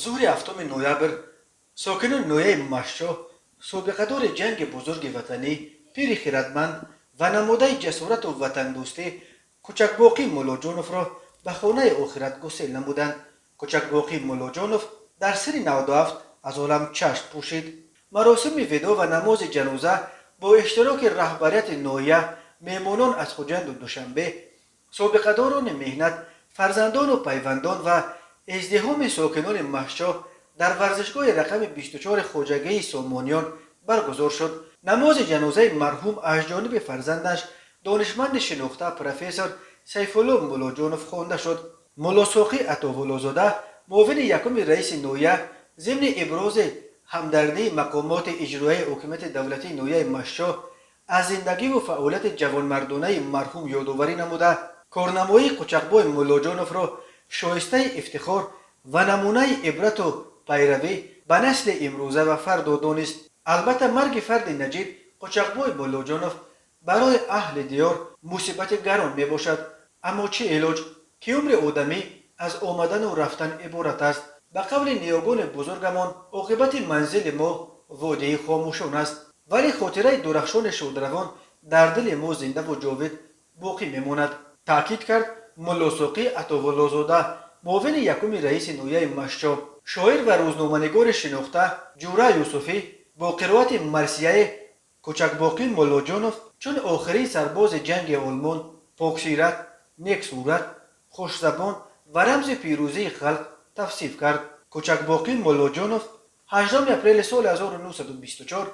Зуҳри 7 ноябр сокинони ноҳияи Мастчоҳ собиқадори ҷанги Бузурги Ватанӣ, пири хирадманд ва намудаи ҷасорату ватандӯстӣ Кучакбоқӣ Муллоҷоновро ба хонаи охират гусел намуданд. Кучакбоқӣ Муллоҷонов дар синни 97 аз олам чашм пӯшид. Маросими видоъ ва намози ҷаноза бо иштироки раҳбарияти ноҳия, меҳмонон аз Хуҷанду Душанбе, собиқадорони меҳнат, фарзандону пайвандон ва издиҳоми сокинони Мастчоҳ дар варзишгоҳи рақами 24 хоҷагии Сомониён баргузор шуд. Намози ҷанозаи марҳум аз ҷониби фарзандаш, донишманди шинохта, профессор Сайфулло Муллоҷонов хонда шуд. Муллосоқӣ Атовуллозода, муовини якуми раиси ноҳия, зимни ибрози ҳамдардии мақомоти иҷроияи ҳокимияти давлатии ноҳияи Мастчоҳ аз зиндагиву фаъолияти ҷавонмардонаи марҳум ёдоварӣ намуда, корнамоии Кучакбой Муллоҷоновро шоистаи ифтихор ва намунаи ибрату пайравӣ ба насли имрӯза ва фардо донист. Албатта, марги фарди наҷиб Кучакбой Муллоҷонов барои аҳли диёр мусибати гарон мебошад. Аммо чӣ илоҷ, ки умри одамӣ аз омадану рафтан иборат аст. Ба қавли ниёгони бузургамон, оқибати манзили мо водии хомӯшон аст, вале хотираи дурахшони шодравон дар дили мо зиндаву ҷовид боқӣ мемонад, таъкид кард Муллосоқӣ Атовуллозода, муовини якуми раиси ноҳияи Мастчоҳ. Шоир ва рӯзноманигори шинохта Ҷура Юсуфӣ бо қироати марсияе Кучакбоқӣ Муллоҷонов чун охирин сарбози ҷанги Олмон, поксират, нексурат, хушзабон ва рамзи пирӯзии халқ тавсиф кард. Кучакбоқӣ Муллоҷонов 8 апрели соли 1924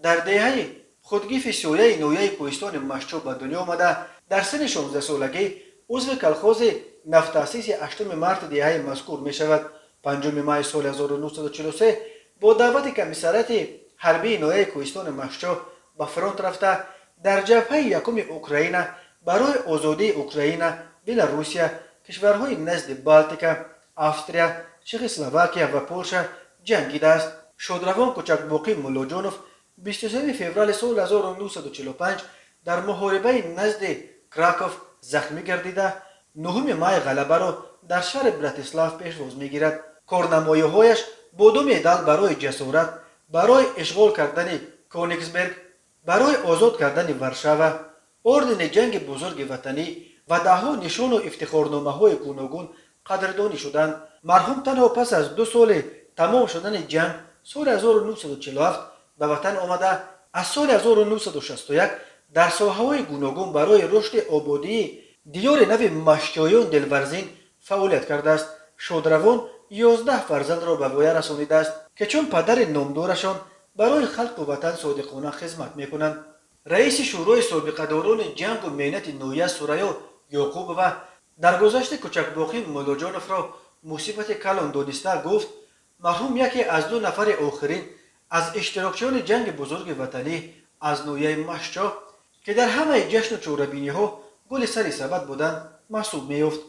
дар деҳаи Худгифи Сиёяи ноҳияи кӯҳистони Мастчоҳ ба дунё омада, дар синни 16-солагӣ узви колхози навтаъсиси 8 марти деҳаи мазкур мешавад. 5 майи соли 1943 бо даъвати комиссариати ҳарбии ноҳияи кӯҳистони Мастчоҳ ба фронт рафта, дар ҷабҳаи якуми Украина барои озодии Украина, Беларусия, кишварҳои назди Балтика, Австрия, Чехословакия ва Полша ҷангидааст. Шодравон Кучакбоқӣ Муллоҷонов 23 феврали соли 1945 дар муҳорибаи назди Краков захмӣ гардида, 9 май ғалабаро дар шаҳри Братислав пешвоз мегирад. Корнамоиҳояш бо ду медал «Барои ҷасорат», «Барои ишғол кардани Конигсберг», «Барои озод кардани Варшава», ордени Ҷанги Бузурги Ватанӣ ва даҳҳо нишону ифтихорномаҳои гуногун қадрдонӣ шуданд. Марҳум танҳо пас аз 2 соли тамом шудани ҷанг, соли 1947 ба ватан омада, аз соли 1961 дар соҳаҳои гуногун барои рушди ободии диёри нави мастчоён дилварзин фаъолият кардааст. Шодравон 11 фарзандро ба воя расонидааст, ки чун падари номдорашон барои халқу ватан содиқона хизмат мекунанд. Раиси Шӯрои собиқадорони ҷангу меҳнати ноҳия Сурайё Ёқубова даргузашти Кучакбоқӣ Муллоҷоновро мусибати калон дониста, гуфт, марҳум яке аз ду нафари охирин аз иштирокчиёни ҷанги Бузурги Ватанӣ аз ноҳияи Мастчоҳ, ки дар ҳамаи ҷашну чорабиниҳо гули сари сабад буданд, маҳсуб меёфт.